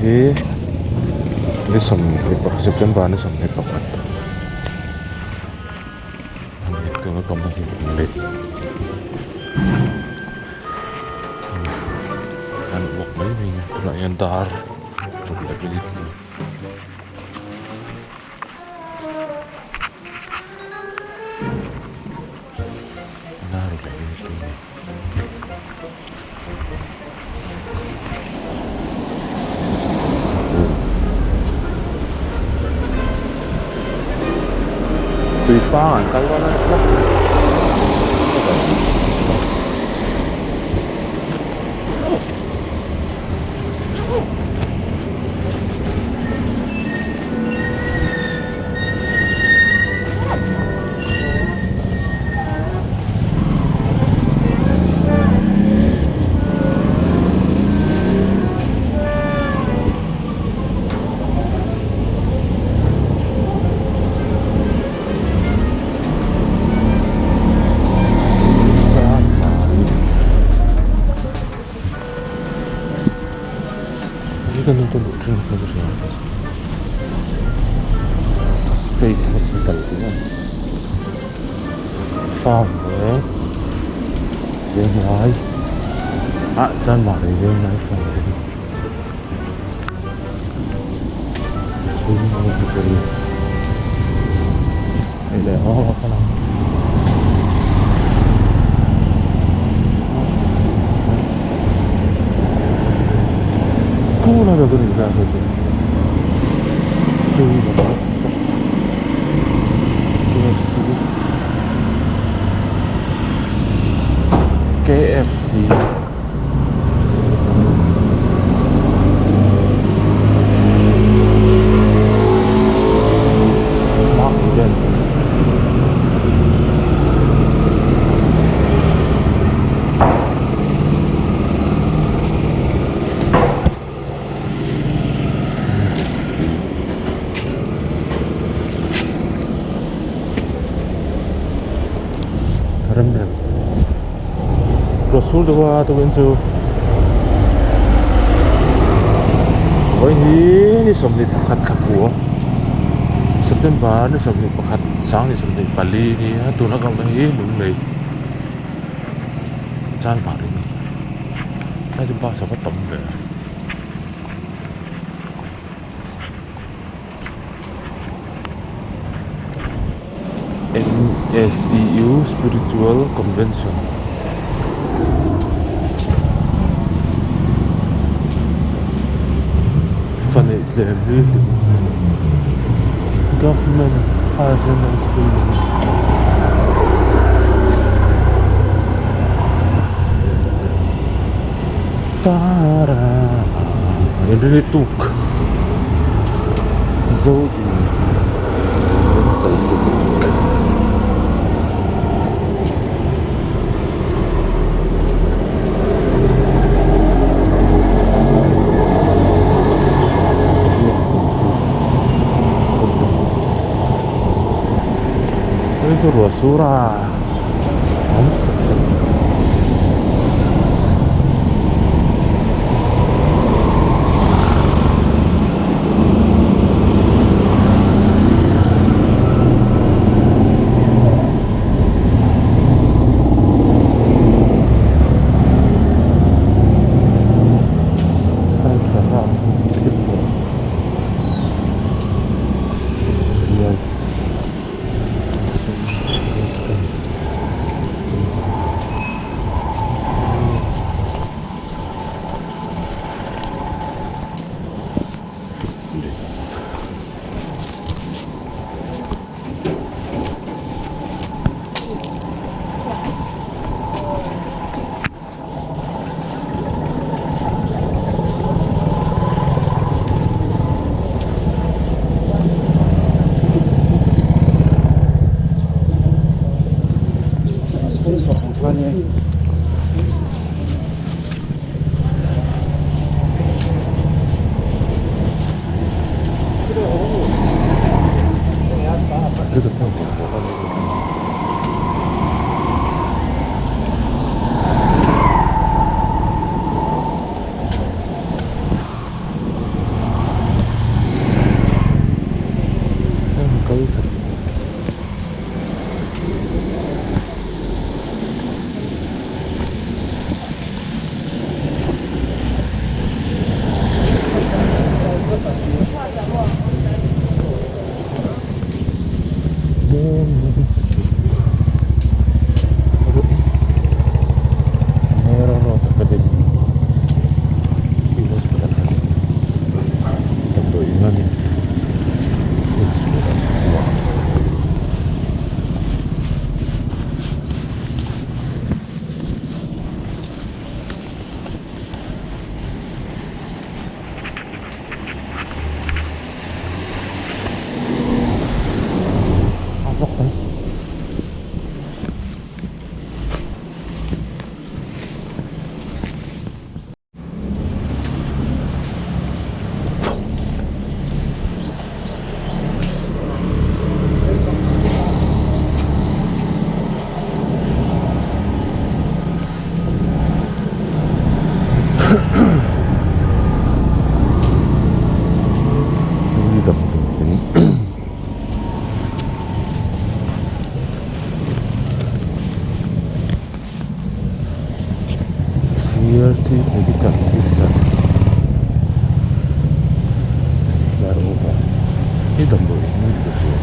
Hi ni sawmhnih pakhat September ni 21 ani tuna ka hmu hi lei an uak mai mai a tunah hian dar ruk leh minute a ni. Dar ruk leh minute a ni. Tui pang an kal dawn a ni maw. State Hospital tih a farm leh venglai ah chuan mahni venglai farm te hi hei leh aw a lang. KFC Mark Evans Remrem Ruah sur deuh a tukin chu vawiin hi ni 21 thla kua September ni 21 sang ni 24 nia tuna ka awmna hi Lunglei Chanmari a ni helai chu bus a va tam ve. NSEU Spiritual Convention fa neih tlem hi Government Higher Secondary School Inrini tuk Zodin Dental Clinic. Chu ruah sur a awm khawp mai. CRT Medical Officer Daruva hi damdawi in niin ka hria.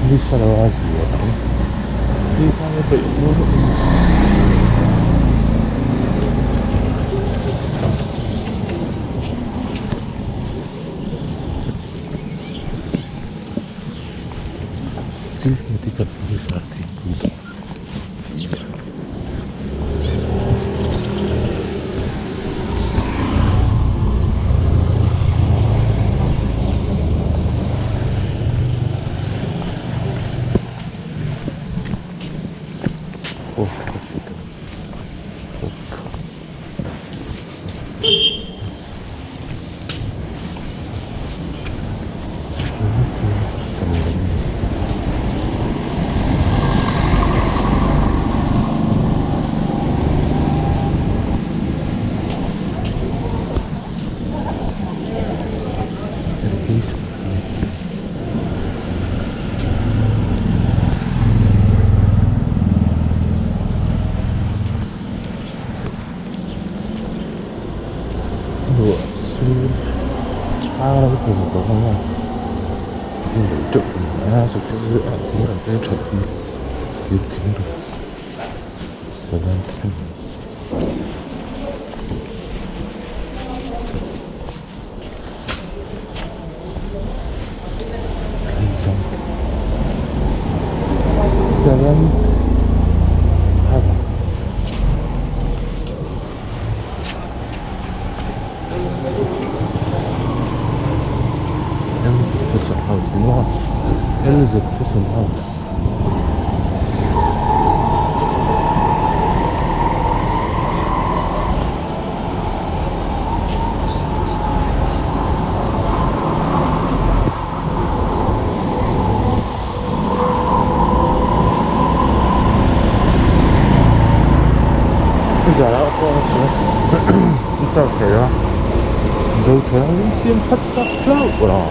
Nisa lo a zia ang nisa hi peih hlur Chief Medical Officer thingpui dawr. Post Hospital. Ruah sur a lo tlin tawh ang a lei teuh a a thing an pek that hi sir thing seven thleng. Seven heaven. Elizabeth House North. Elizabeth House. Char thei a zo chhang in siam that sak hlauh a.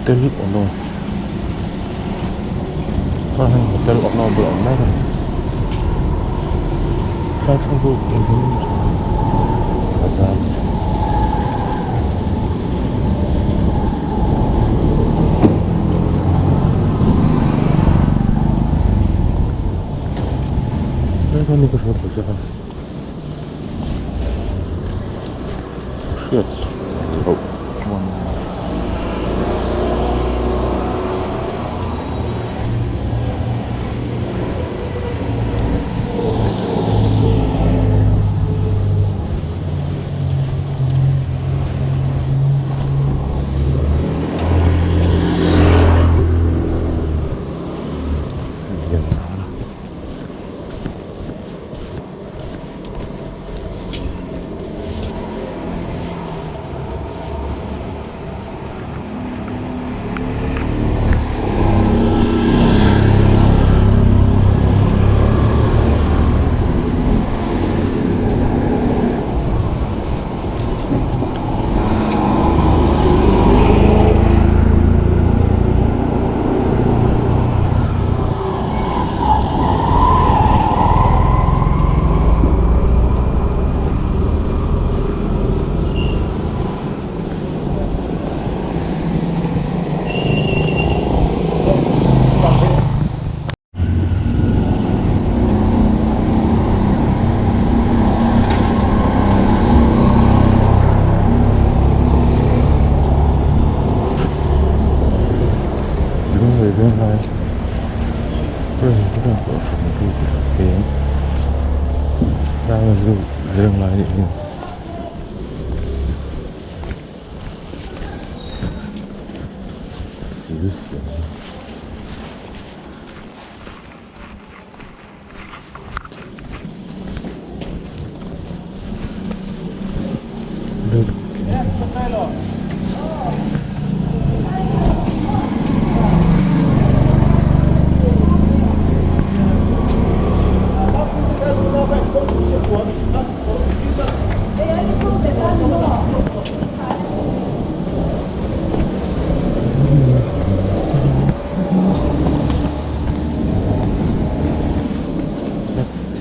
Hotel Ono. Hotel Ono bulah awm mek a ni. Tlai thlalak engkim a zai. Hriat loh chuan thil siam a ni.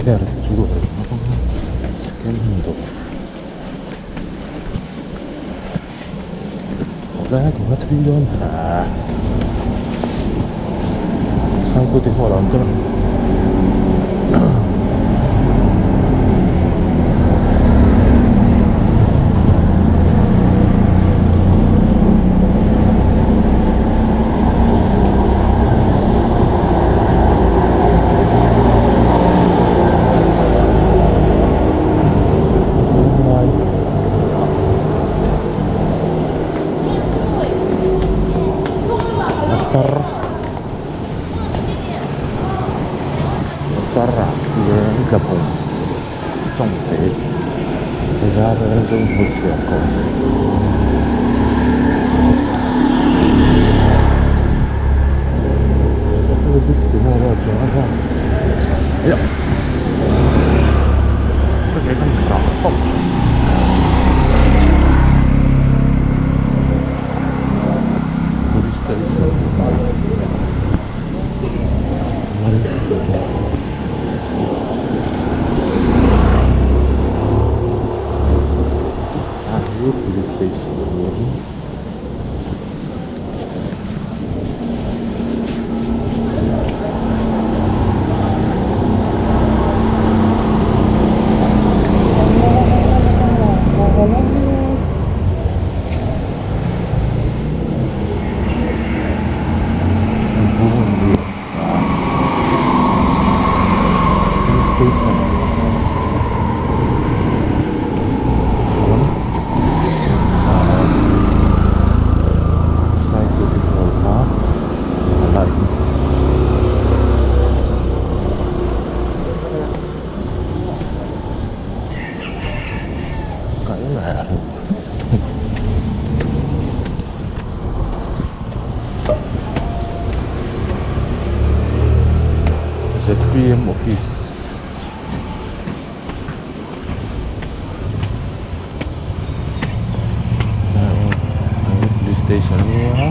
Chair chu a awm a second hand dawr helai ka va thui dawn ha saikute pawh a lo awm tawh a. Motor motor ah hian tlabung chawngte bazar zo hmuchhuah ko. Police station niin Police station chuan ahh cycle te chu a awm a a light kal leh ang. Zpm office police station a nia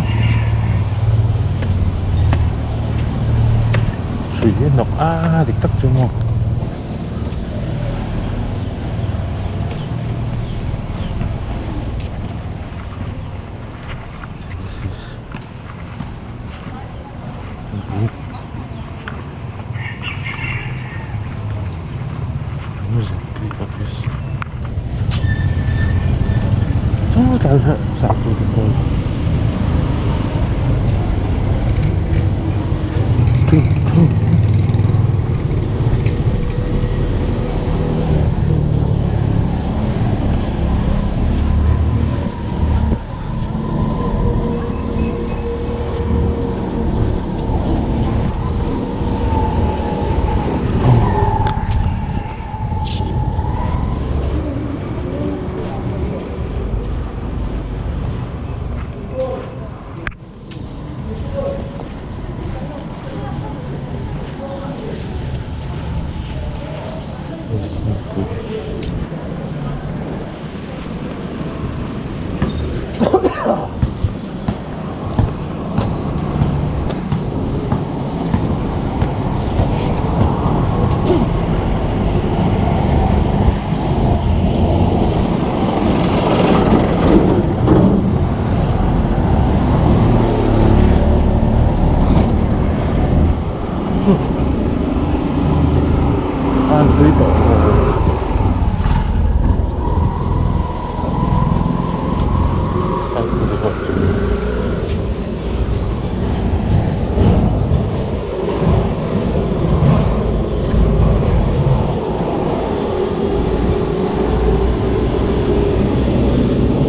hrui hi a hnawk a dik tak chu maw. An tui tawh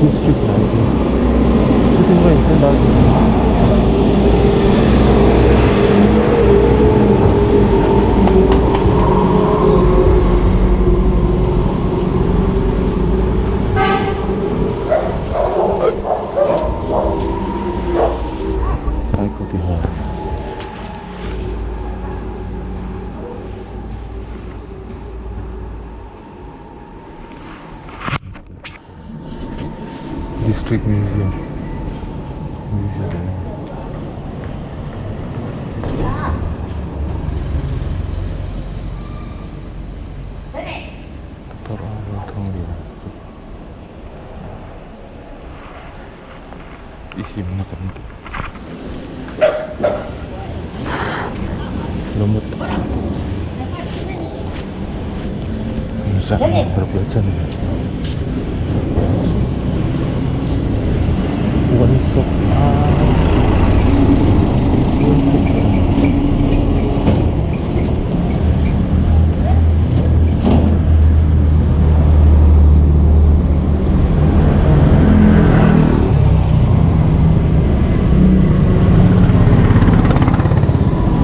District 19 Shooting range District Museum Museum I himna kan duh One stop one stop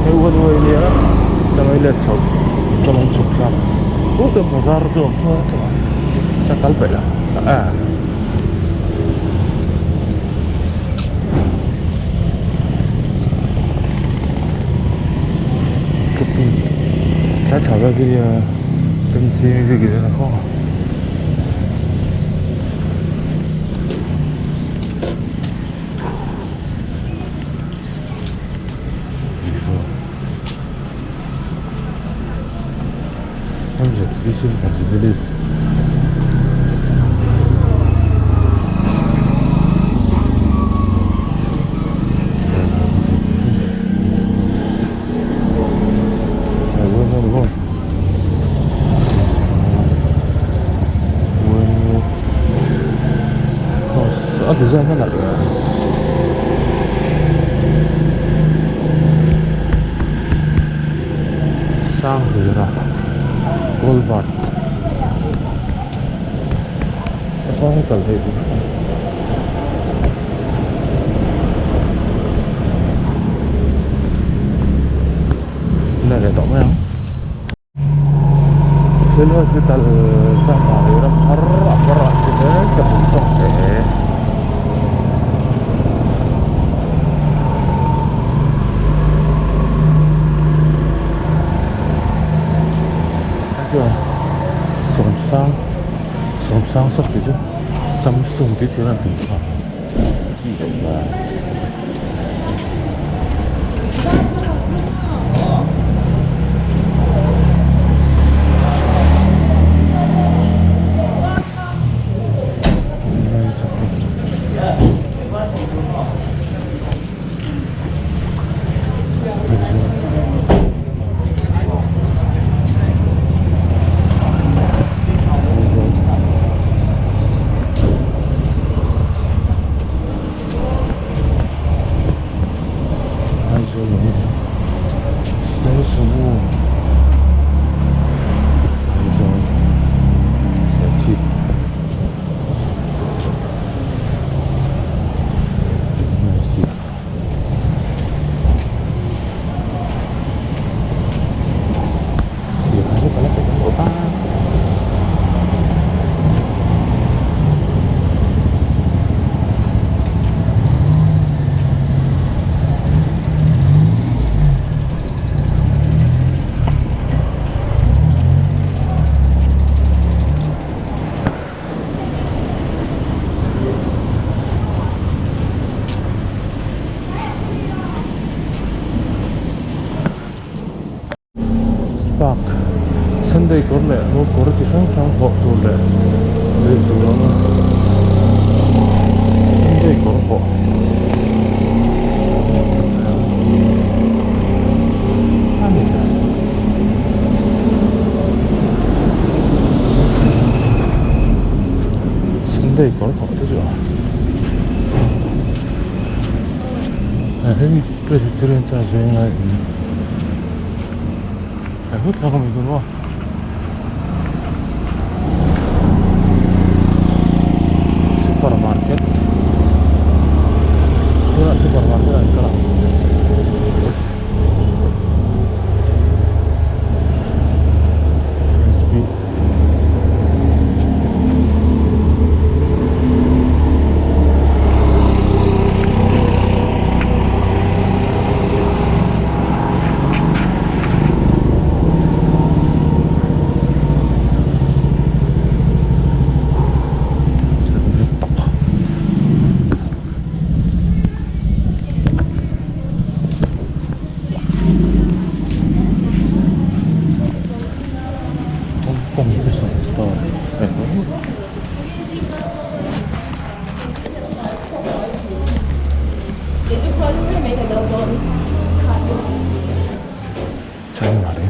Hei one way nia tlangei let chho tlang chhuk thlak puk a bazar chu a awm tho a a kal peih la a. A design a nalh sang hlir a gold bar a kawng kal theih tur a ni leh tawh mai ang. Civil hospital changmari ram thar a kawr ah chu mek ka hmu tawk hle. Chuan sawmsang sawmsang sap tih chu samsung tih chu an tih kha. Park Sunday kawr leh mo kawr chi hrang hrang hawh tur leh lei tur a awm a Sunday kawr hawh a ni ta. Sunday kawr hawh te chu a hemi Presbyterian church venglai in a hut hlak a mi dawn maw. Supermarket tunah supermarket ah an kal ang. Chanmari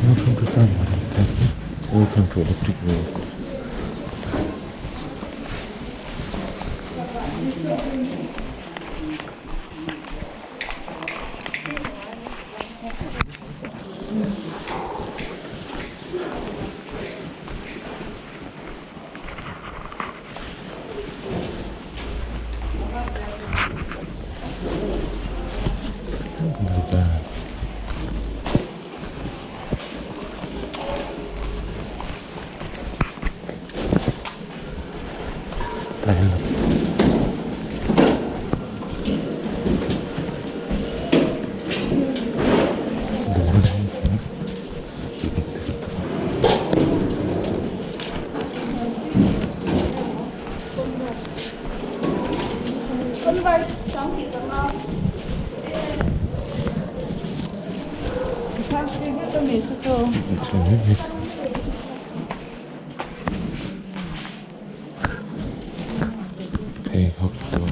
Welcome to Chanmari thank you welcome to electric vehicle. Pheikhawk tur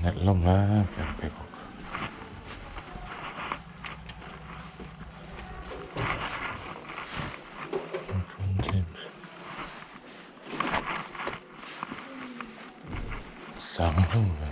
nalh hlawm a pheikhawk. Sang hlawm ve.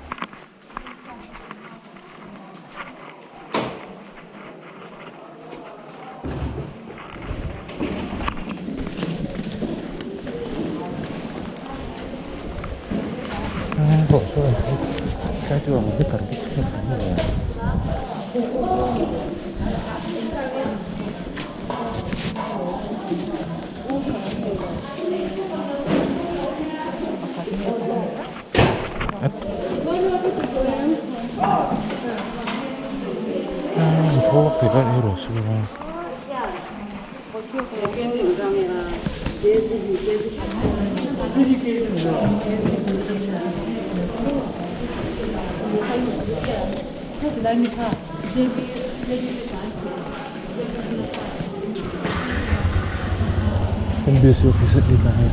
MBC office ni lai.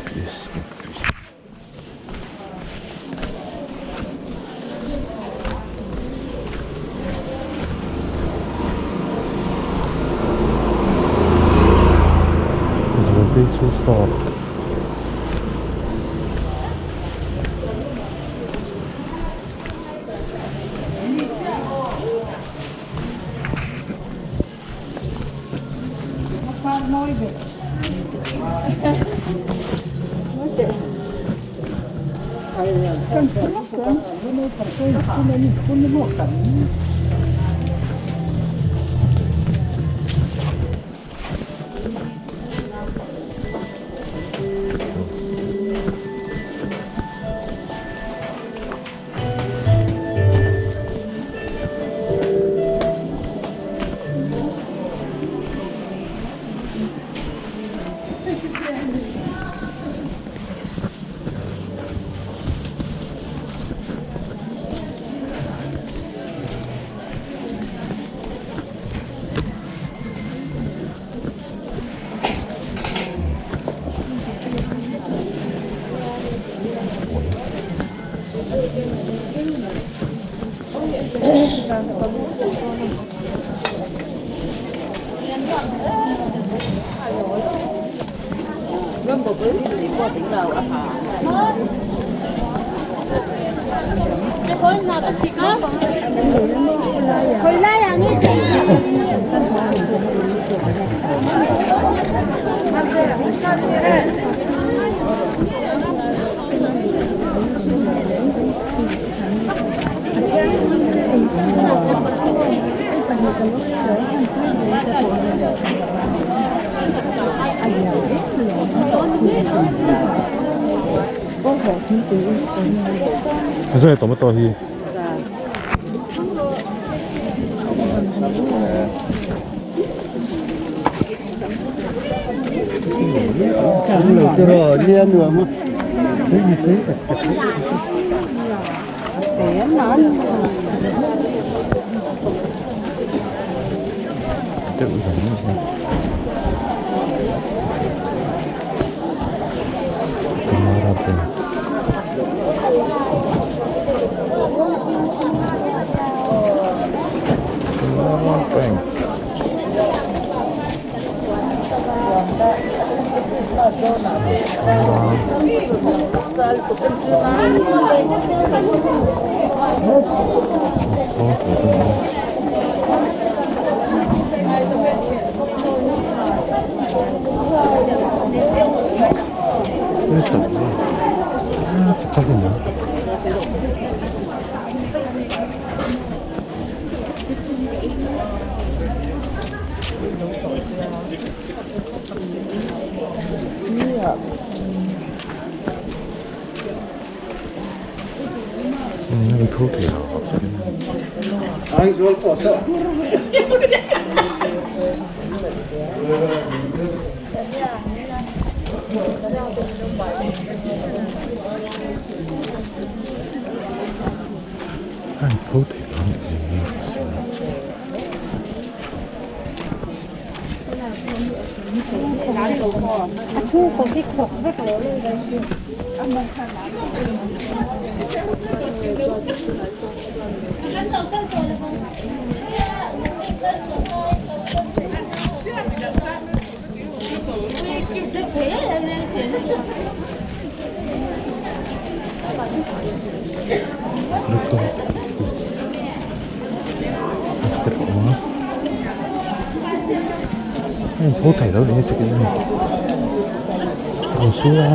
BC office. Zualtei chu store. Zawi tomato hi. Canara Bank. Canara Bank. A inpho thei lo a nih hi step a awm a a inpho thei lo ni second a ni a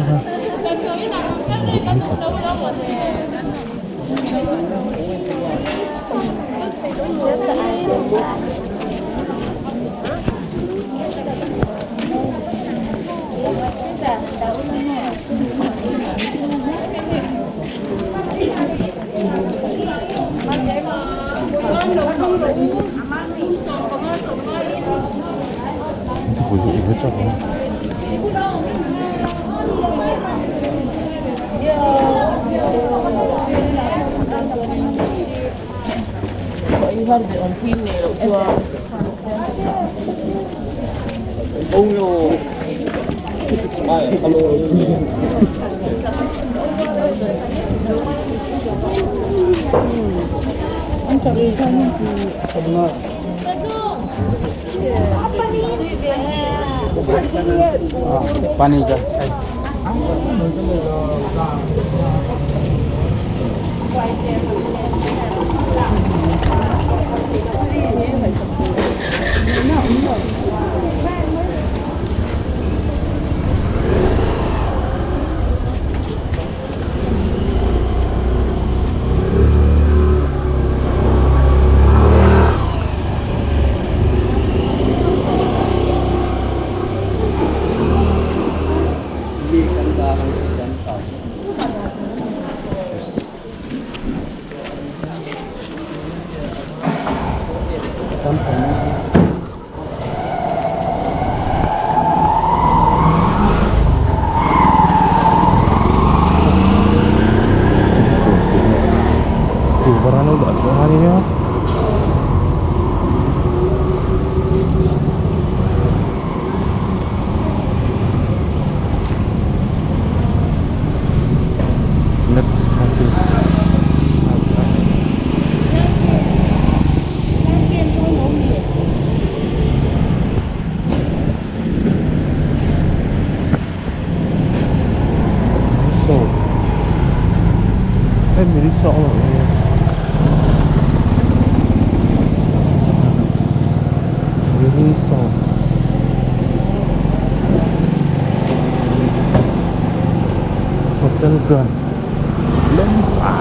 Hotel Grand Lensa.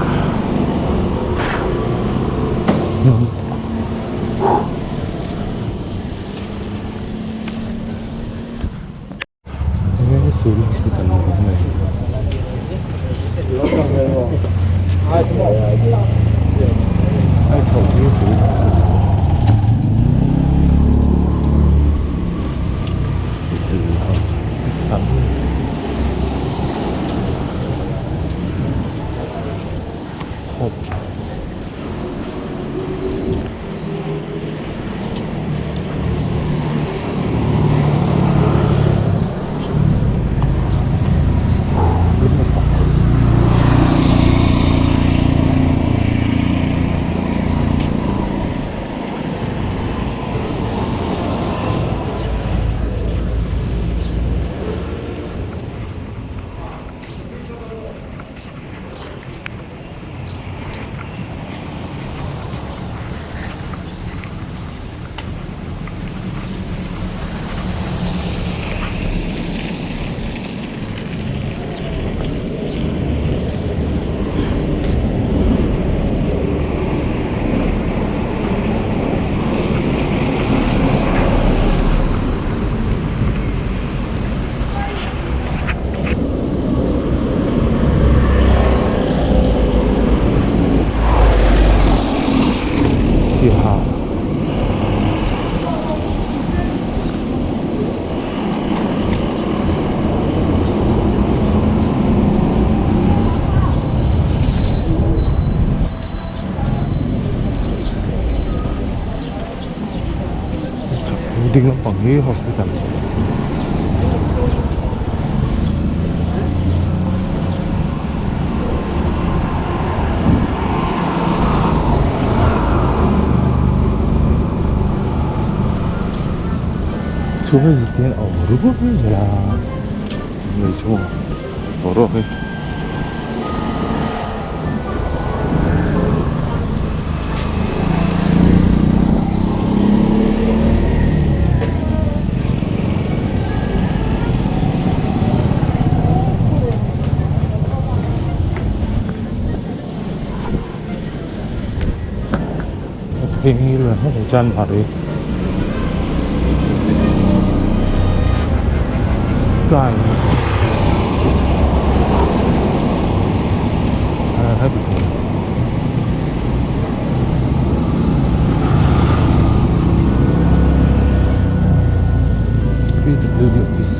Ding lampang hi hospital chhung hi zirtir a awm rup zel a lui chhungah boruak hi. Chanmari sky PWD office.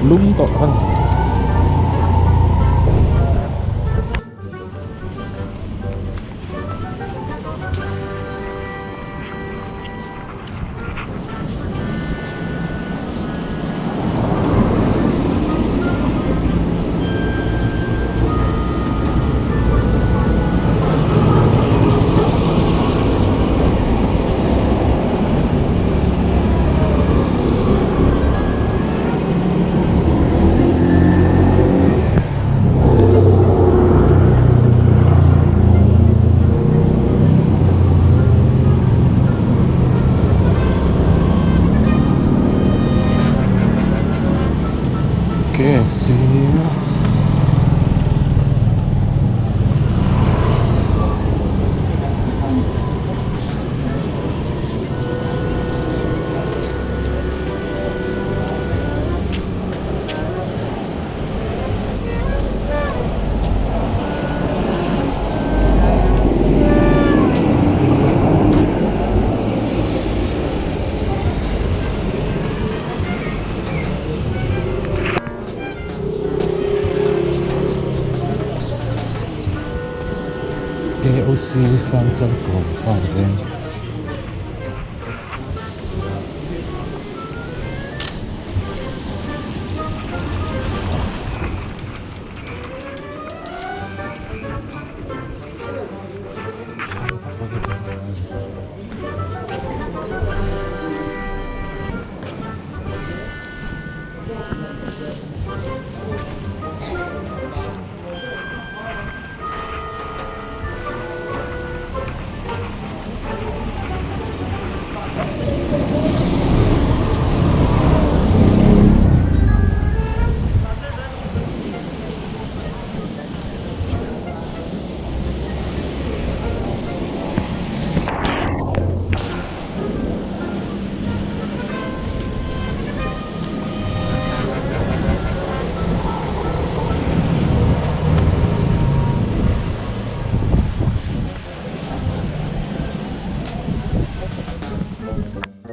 Lum tawh khan. AOC Hrangchalkawn Farveng.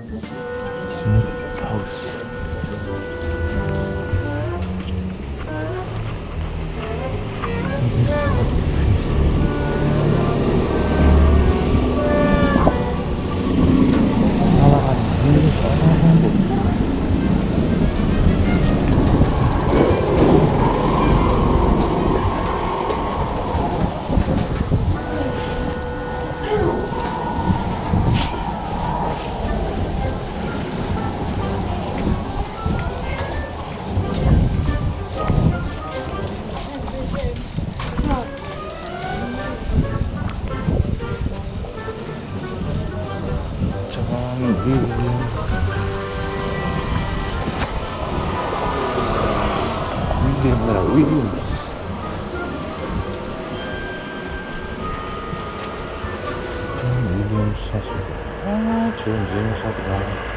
Smith House. John William William Williams John Williams 아 지금 유명하구나.